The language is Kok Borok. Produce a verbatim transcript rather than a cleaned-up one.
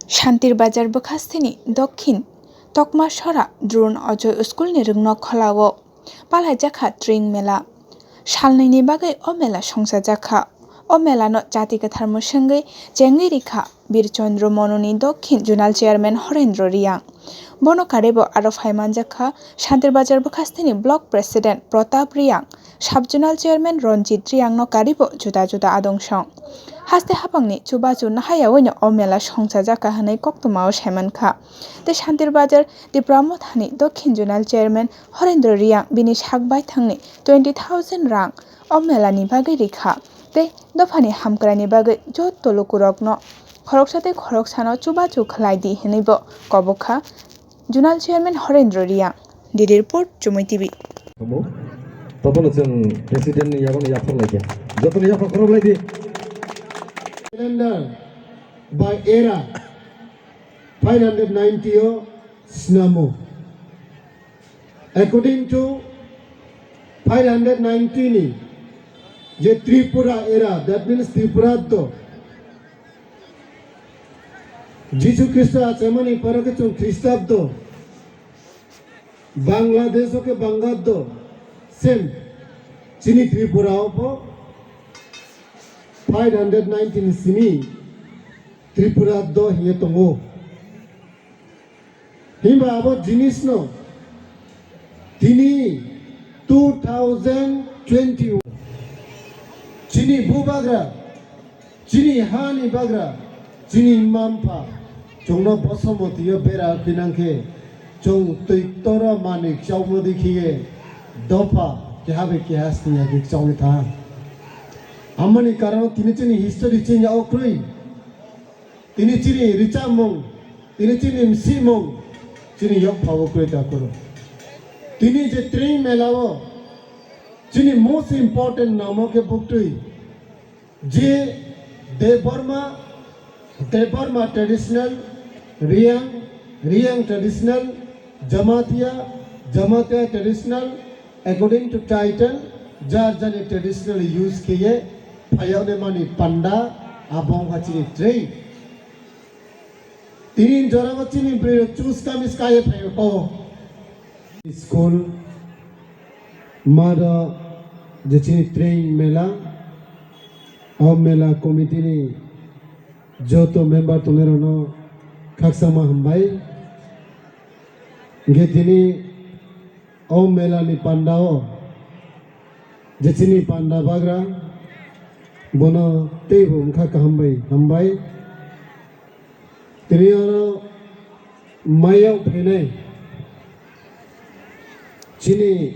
Shantir Bazar bwkhasteni Dokhin Tokmasora Drun Ojoy School ni rwngno kholao palaijakha Train Mela. Salnwini bagwi o mela songchajakha. O melano jati kwthar mwswngwi chengwi rikha Birchandra Mononi Dokhin Zonal Chairman Horendra Riang. Bono karibo aro phaimanjakha Shantir Bazar bwkhasteni Block President Pratap Riang, Sub Zonal Chairman Ranjit Riangno karibo juda juda adong song. Haste hapangni chubachu nahayaoino o mela songchajakha hwnwi koktwmao saimankha. Tei Shantir Bazar Tipra Mothani Dokhin Zonal Chairman Horendra Riang bini sak baithangni twenty thousand rang o melani bagwi rikha tei dophani hamkraini bagwi joto lukurokno khoroksa tei khoroksano chubachu khlai di hwnwibo kobokha Zonal Chairman Horendra Riang. Didi report, Chumui T V. Omo, tobono chwng president ni yago ni yaphar laikha. Joto ni yaphar khorok lai di. Calendar by era five hundred ninety o snamo. According to five hundred ninety ni je Tripura era, that means Tripura do Jisu Khristo achemani pore khe chwng Khristabdo, Bangladesh o khe Bangladdo, same chini Tripura o bo five hundred nineteen simi Tripura do hiye tongo. Himba abo jinisno tini two thousand twenty chini bubagra, chini hani bagra, chini mma mpha chwngno bosomotio bera kwinang khe chwng twi toro manwi kchaumodi khiye dopha keha bai keha sniya khe kchaui tha. Amoni karon tini chini history chini yago kwrwi. Tini chini richamung, tini chini msimung, chini yokphao kwrwi ta kuro. Tini je Train Mela o chini most important namo khe buktwi je Debbarma, Debbarma traditional, Reang, Reang traditional, Jamatia, Jamatia traditional, according to title, jar jani traditional use khiye phayokne mani panda, abo wngkha chini Train. Tini jora bo chini bwrwi rok chus kami sky phai ko. School mada je chini Train Mela, o mela committee ni joto member tongnai rok no khaksa ma hambai. Ge tini o mela ni panda o je chini panda bagra bono teibo wngkha kaham bai hambai. Tini oro mayok phainai chini